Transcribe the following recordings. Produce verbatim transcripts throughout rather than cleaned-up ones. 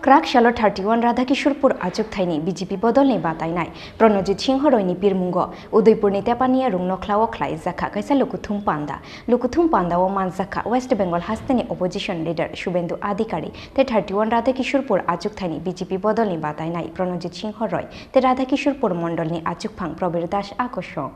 Kwrak salo thirty one Radhakishorpur achukthai ni B J P bodol ni batainai Pranojit Singha Roy ni pirmungo Udaipur ni Tepania rung nokhla o khlai jakha kaisa lukuthum panda. Lukuthum panda o manjakha West Bengal haste ni opposition leader Suvendu Adhikari tei thirty one Radhakishorpur achukthai ni B J P bodol ni batainai Pranojit Singha Roy tei Radhakishorpur mondol ni achukphang Prabir Das Akosong.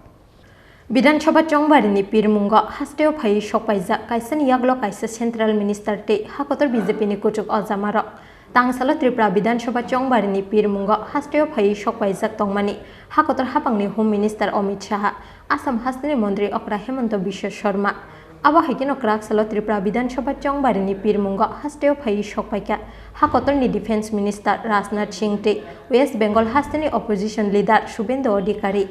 Bidhan Sabha chongbarini pirmungo hasteo phaiwi sokpaijak kaisani yaklo kaisa Central Minister tei hakotor B J P ni kuchuk ojamarok. Tangsalo Tripura Bidhan Sabha chongbarini pirmungo hasteo phaiwi sokpaijak tongmani hakotor hapangni Home Minister Amit Shah, Assam hasteni Montri okra Hemanta Biswa Sharma. Abo hai kheno kwrak salo Tripura Bidhan Sabha chongbarini pirmungo hasteo phaiwi sokpaikha hakotorni Defence Minister Rajnath Singh tei West Bengal hasteni opposition leader Suvendu Adhikari.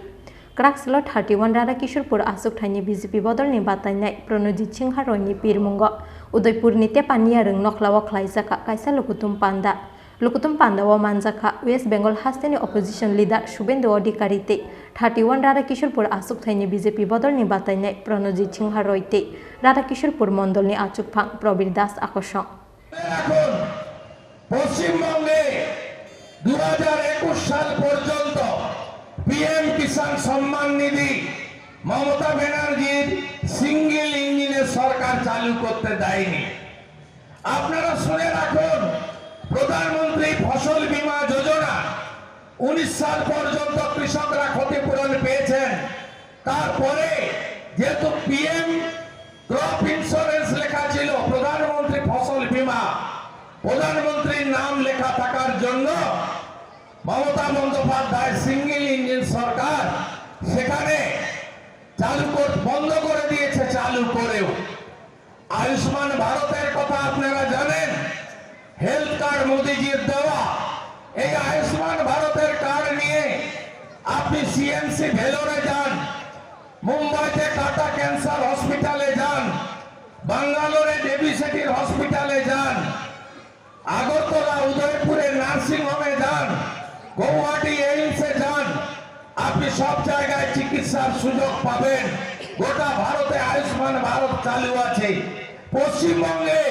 Kwrak salo thirty one Radhakishorpur achukthai ni B J P bodol ni batainai Pranojit Singha Roy ni pirmungo Udaipur ni Tepania rung nokhla o khlaijakha kaisa lukuthum panda. Lukuthum panda o manjakha West Bengal hasteni opposition leader Suvendu Adhikari tei thirty one Radhakishorpur achukthai ni B J P bodol ni batainai Pranojit Singha Roy tei Radhakishorpur mondol ni achukphang Prabir Das Akosong. এখন পশ্চিমবঙ্গে দু হাজার একুশ সাল পর্যন্ত পিএম কিষাণ সম্মান নিধি মমতা ব্যানার্জির সিঙ্গেল ইঞ্জিনের সরকার চালু করতে দেয়নি। আপনারা শুনে রাখুন, প্রধানমন্ত্রী ফসল বীমা যোজনা উনিশ সাল পর্যন্ত কৃষকরা ক্ষতিপূরণ পেয়েছেন। তারপরে যেহেতু পিএম ক্রপ ইন্স্যুরেন্স লেখা ছিল, প্রধানমন্ত্রী ফসল বীমা, প্রধানমন্ত্রীর নাম লেখা থাকার জন্য মমতা বন্দ্যোপাধ্যায় সিঙ্গেল ইঞ্জিন সরকার সেখানে চালু কর-, বন্ধ করে দিয়েছে, চালু করেও। আয়ুষ্মান ভারতের কথা আপনারা জানেন, হেলথ কার্ড মোদিজির দেওয়া। এই আয়ুষ্মান ভারতের কার্ড নিয়ে আপনি সিএমসি ভেলোরে যান, মুম্বাইতে টাটা ক্যান্সার হসপিটালে যান, ব্যাঙ্গালোরে ডেভি সেটির হসপিটালে যান, আগরতলা উদয়পুরে নার্সিং হোমে যান, গৌহাটি এইমসে যান, আপনি সব জায়গায় চিকিৎসার সুযোগ পাবেন। গোটা ভারতে আয়ুষ্মান ভারত চালু আছে। পশ্চিমবঙ্গে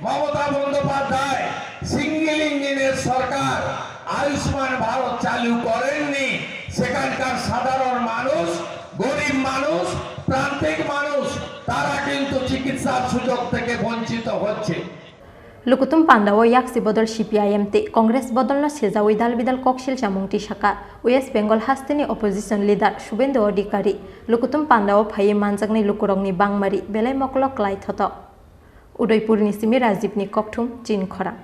মমতা বন্দ্যোপাধ্যায় সিঙ্গেল ইঞ্জিনের সরকার আয়ুষ্মান ভারত চালু করেননি। সেখানকার সাধারণ মানুষ, গরিব মানুষ, প্রান্তিক মানুষ, তারা কিন্তু চিকিৎসার সুযোগ থেকে বঞ্চিত হচ্ছে। Lukuthum panda o yaksi bodol C P I M tei Congress bodolno sejawi dal bidal koksil chamung tisaka West Bengal hasteni opposition leader Suvendu Adhikari. Lukuthum panda o phaiwi manjaknai lukurokni bangmari belai mokolok klai thoto. Udaipurni simi Rajibni kokthum chin khorang.